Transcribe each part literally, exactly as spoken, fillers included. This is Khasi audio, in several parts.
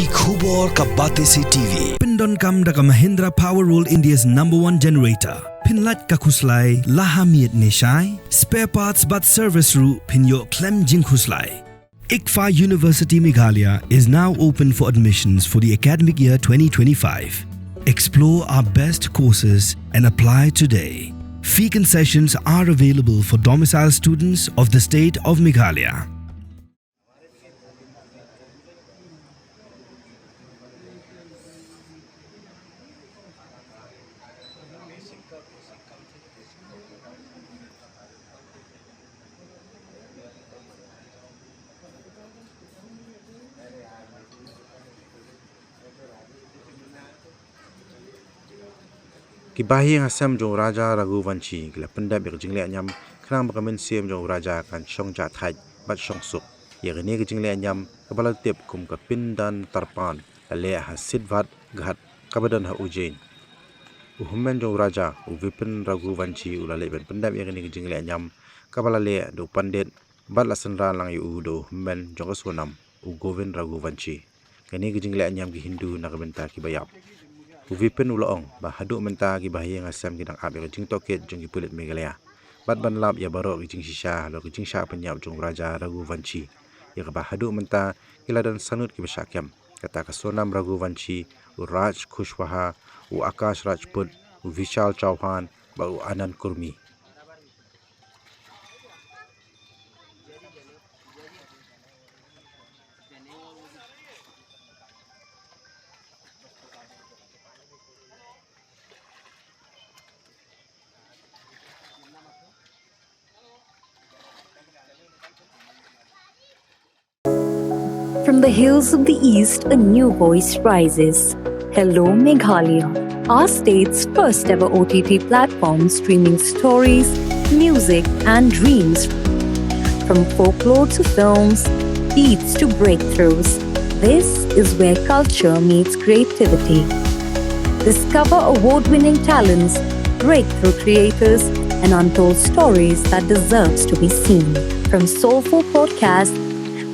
Ki khubor ka Batesi T V. Pyndonkam da ka Mahindra Power World, India's number one generator. Pynlait ka khuslai la ha miet ne shai. Spare parts bad service ruh phin ïoh khlem jingkhuslai. ICFAI University Meghalaya is now open for admissions for the academic year twenty twenty-five. Explore our best courses and apply today. Fee concessions are available for domicile students of the state of Meghalaya. Ki bahaïing hasem jong u Raja Raghuvanshi ki la pyndep ïa ka jingleh niam khnang ba ka mynsiem jong u Raja kan shong jah thait bad shong suk. Ïa kane ka jingleh niam kaba la tip kum ka Pindan Tarpan la leh ha Sidhvat Ghat kaba don ha Ujjain. U hynmen jong u Raja, u Vipin Raghuvanshi, u la leit ban pyndep ïa kane ka jingleh niam kaba la leh da u pandit bad la synran lang ïa u da u hynmen jong ka Sonam, u Govind Raghuvanshi. Kane ka jingleh niam ki Hindu na ka bynta kiba ïap. U Vipin u la ong ba haduh mynta ki bahaïing hasem ki dang ap ïa ka jingtohkit jong ki pulit Meghalaya bad ban lap ïa baroh ki jingshisha halor ka jingshah pynïap jong u Raja Raghuvanshi, ïa kaba haduh mynta ki la don san ngut kiba shah kem, kata ka Sonam Raghuvanshi, u Raj Kushwaha, u Akash Rajput, u Vishal Chauhan bad u Anand Kurmi. From the hills of the East, a new voice rises. Hello Meghalaya, our state's first ever O T T platform streaming stories, music, and dreams. From folklore to films, beats to breakthroughs, this is where culture meets creativity. Discover award winning talents, breakthrough creators, and untold stories that deserves to be seen. From soulful podcasts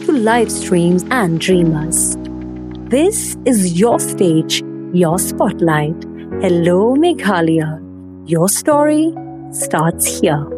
to live streams and dreamers. This is your stage, your spotlight. Hello Meghalaya. Your story starts here.